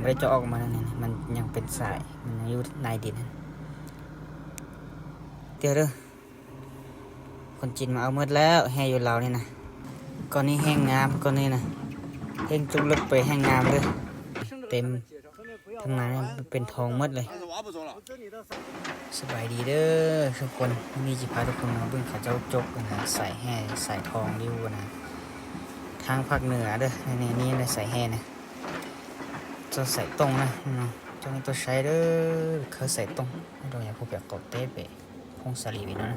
ບໍ່ໄດ້ເຈາະອອກມາແລ້ວນີ້ ມັນຍັງເປັນສາຍ ມັນຍັງຢູ່ໃນດິນ. ດຽວເດີ ຄົນຈີນມາເອົາໝົດແລ້ວ ແຮ່ຢູ່ລາວນີ້ນະ. ກ້ອນນີ້ແຮ່ງງາມ ກ້ອນນີ້ນະ ແຮ່ງຈຸກເລິກໄປແຮ່ງງາມເດີ ເຕັມ ທາງໃນເປັນທອງໝົດເລີຍ. ສະບາຍດີເດີທຸກຄົນ ມື້ນີ້ຊິພາທຸກຄົນມາເບິ່ງເຂົາເຈົ້າຈົກອັນນະ ສາຍແຮ່ສາຍທອງຢູ່ອັນນະ ທາງພາກເໜືອເດີ. ນີ້ ນີ້ ນີ້ສາຍແຮ່ນະ ເຈົ້າສາຍຕົງນະ ເຈົ້ານີ້ຕົວໃຊ້ເດີ ເຂົາສາຍຕົງ ດອກຢາພູແປກກອກເຕເປ ຜົ້ງສາລີເນາະ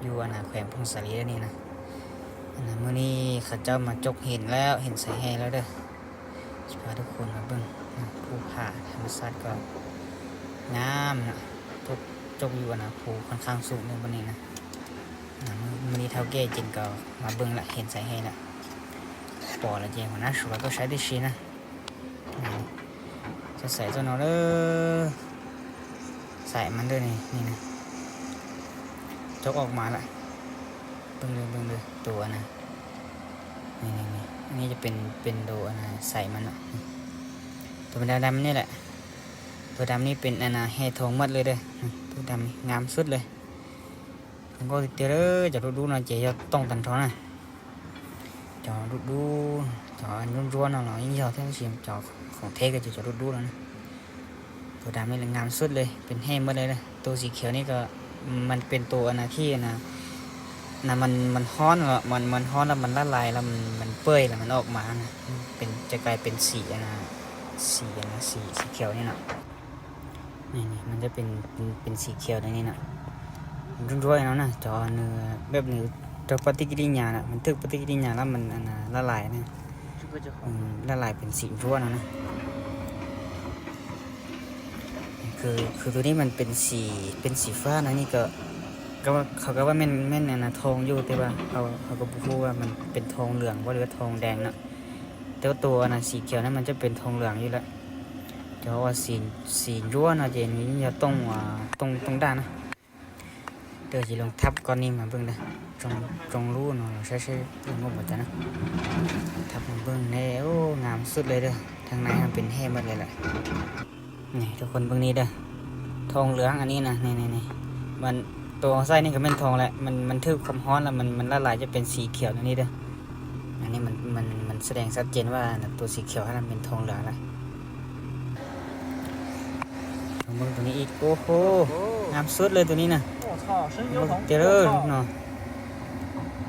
ຢູ່ອັນນະ ແຂວງຜົ້ງສາລີເດີນີ້ນະ. ອັນນະ ມື້ນີ້ເຂົາເຈົ້າມາຈົກຫີນແລ້ວ ຫີນສາຍແຮ່ແລ້ວເດີ. ຊິພາທຸກຄົນມາເບິ່ງນະ ພູຜາທຳມະຊາດກໍງາມນະ ຈົກ ຈົກຢູ່ອັນນະ ພູຂ້ອນຂ້າງສູງເດີບັດນີ້ນະ. ນະ ມື້ ມື້ນີ້ເຖົ້າແກ່ຈີນກໍມາເບິ່ງລະ ເຫັນສາຍແຮ່ລະ ປໍລະເຈຫົວໜ້າສຸລະກໍໃຊ້ໄດ້ຊີນະ. ນີ້ ຈະໃສ່ຕົວເນາະເດີ ສາຍມັນເດີນີ້ ນີ້ນະ ຈົກອອກມາລະ ເບິ່ງເດີ ເບິ່ງເດີ ຕົວນະ ນີ້ໆໆ ອັນນີ້ຈະເປັນ ເປັນໂຕອັນນະ ໃສ່ມັນເນາະ ໂຕດຳໆນີ້ແຫຼະ ໂຕດຳນີ້ເປັນອັນນະ ແຮ່ທອງໝົດເລີຍເດີ ໂຕດຳນີ້ງາມສຸດເລີຍ. ຜົມກໍຕິດເຕີເດີ ຈອກດຸໆເນາະ ເຈຍອດຕ້ອງຕັນທອນນະ ຈອກດຸໆ ຈອກອັນຍົວນໆເນາະ ຍິ່ງຍອດແທ້ຊິ ຈອກຂອງແທ້ກໍຈະຈອກດຸໆແລ້ວນະ. ໂຕດຳນີ້ລະງາມສຸດເລີຍ ເປັນແຮ່ໝົດເລີຍເດີ. ໂຕສີຂຽວນີ້ກໍມັນເປັນໂຕອັນນະ ທີ່ອັນນະ ນະ ມັນ ມັນຮ້ອນເນາະ ມັນ ມັນຮ້ອນແລ້ວມັນລະລາຍ ແລ້ວມັນ ມັນເປື່ອຍ ແລ້ວມັນອອກມານະ ເປັນ ຈະກາຍເປັນສີອັນນະ ສີອັນນະ ສີ ສີຂຽວນີ້ເນາະ. ນີ້ໆ ມັນຈະເປັນ ເປັນ ເປັນສີຂຽວໃນນີ້ນະ ມັນຈົນຈວຍເນາະນະ ຈອກເໜືອ ແບບເໜືອ ຈອກປະຕິກິລິຍານະ ມັນຖືກປະຕິກິລິຍາແລ້ວມັນອັນນະ ລະລາຍນະ ອືມ ລະລາຍເປັນສີຈົນຈວຍເນາະນະ. ຄື ຄືໂຕນີ້ມັນເປັນສີ ເປັນສີຟ້ານະ ນີ້ກໍ ກໍວ່າ ເຂົາກໍວ່າແມ່ນ ແມ່ນອັນນະ ທອງຢູ່ ແຕ່ວ່າເຮົາ ເຮົາກໍບໍ່ຮູ້ວ່າມັນເປັນທອງເຫຼືອງບໍ່ ຫຼືວ່າທອງແດງເນາະ. ແຕ່ວ່າໂຕອັນນະ ສີຂຽວນັ້ນມັນຈະເປັນທອງເຫຼືອງຢູ່ແລ້ວ ຈະວ່າສີ ສີຈົວນະ ເຈນວິນຍາຕ້ອງ ອາ ຕ້ອງ ຕ້ອງດ້ານນະ. ເດີຊິລອງທັບກ້ອນນີ້ມາເບິ່ງເດີ ຈອງ ຈອງຮູ້ເນາະ ໃຊ້ ໃຊ້ເບິ່ງບໍ່ຈັກນະ ທັບມາເບິ່ງແດ່. ໂອ້ ງາມສຸດເລີຍເດີ ທາງໃນມັນເປັນແຮ່ໝົດເລີຍແຫຼະ. ນີ້ທຸກຄົນເບິ່ງນີ້ເດີ ທອງເຫຼືອງອັນນີ້ນະ ນີ້ໆໆ ມັນ ໂຕເຮົາໃສ່ນີ້ກໍແມ່ນທອງແຫຼະ ມັນ ມັນຖືກຄວາມຮ້ອນແລ້ວມັນ ມັນລະລາຍຈະເປັນສີຂຽວແນວນີ້ເດີ. ອັນນີ້ມັນ ມັນ ມັນສະແດງຊັດເຈນວ່າ ໂຕສີຂຽວຫັ້ນນະແມ່ນທອງເຫຼືອງລະ. ລອງເບິ່ງໂຕນີ້ອີກ ໂອ້ໂຫ ງາມສຸດເລີຍໂຕນີ້ນະ. ເບິ່ງເດີເນາະ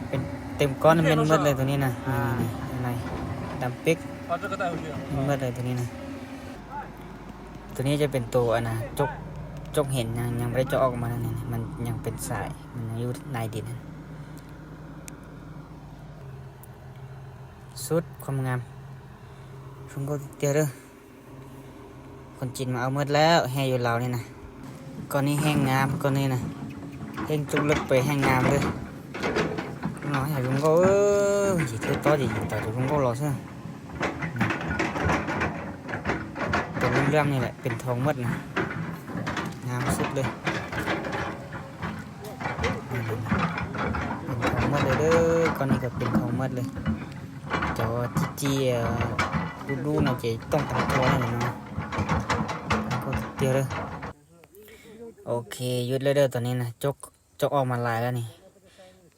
ເປັນເຕັມກ້ອນແມ່ນໝົດເລີຍໂຕນີ້ນະ. ນີ້ໆໆ ດຳປິກ ແມ່ນໝົດເລີຍໂຕນີ້ນະ. ໂຕນີ້ຈະເປັນໂຕອັນນະ ຈົກ ຈົກເຫັນ ຍັງ ຍັງບໍ່ໄດ້ເຈາະອອກມານີ້ ມັນຍັງເປັນສາຍ ມັນຍັງຢູ່ໃນດິນ ສຸດຄວາມງາມ. ຊຸງໂກຕິເຕຍເດີ ຄົນຈີນມາເອົາໝົດແລ້ວ ແຮ່ຢູ່ລາວນີ້ນະ. ກ້ອນນີ້ແຮ່ງງາມ ກ້ອນນີ້ນະ ແຮ່ງຈຸກເລິກໄປແຮ່ງງາມເດີ. ນ້ອຍໃຫ້ລຸງກໍ ເອີ ຊິຖືກຕໍ່ ຊິຕາຍລຸງກໍລໍເຊີ. ເປັນເລື່ອງນີ້ແຫຼະ ເປັນທອງໝົດນະ ງາມສຸດເລີຍ. ເປັນທອງໝົດເລີຍເດີ ກ້ອນນີ້ກໍເປັນທອງໝົດເລີຍ. ຈະວ່າຈີເຈ ເອີ ດູໆເນາະ ເຈຕ້ອງຕັ້ງໂຕແລ້ວເນາະ ກໍດຽວເດີ. ໂອເຄ ຢຸດເລີຍເດີ ຕອນນີ້ນະ ຈົກ ຈົກອອກມາຫຼາຍແລ້ວນີ້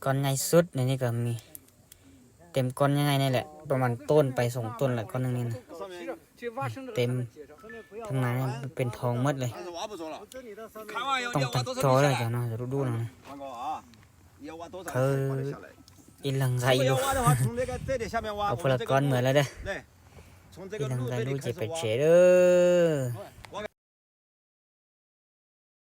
ກ້ອນໃຫຍ່ສຸດໃນນີ້ກໍມີ ເຕັມກ້ອນໃຫຍ່ໆນີ້ແຫຼະ ປະມານໂຕນໄປສອງໂຕນແຫຼະ ກ້ອນໜຶ່ງນີ້ນະ ເຕັມ ທາງໃນເປັນທອງໝົດເລີຍ. ຕ້ອງຕັ້ງໂຕເດີເຈົ້າເນາະ ດູໆເນາະ. ເອີ ອີ່ຫຼັງໄກລູກ ເອົາພະລະກອນເມືອແລ້ວເດີ ອີ່ຫຼັງໄກລູກ ເຈໄປເຈເດີ.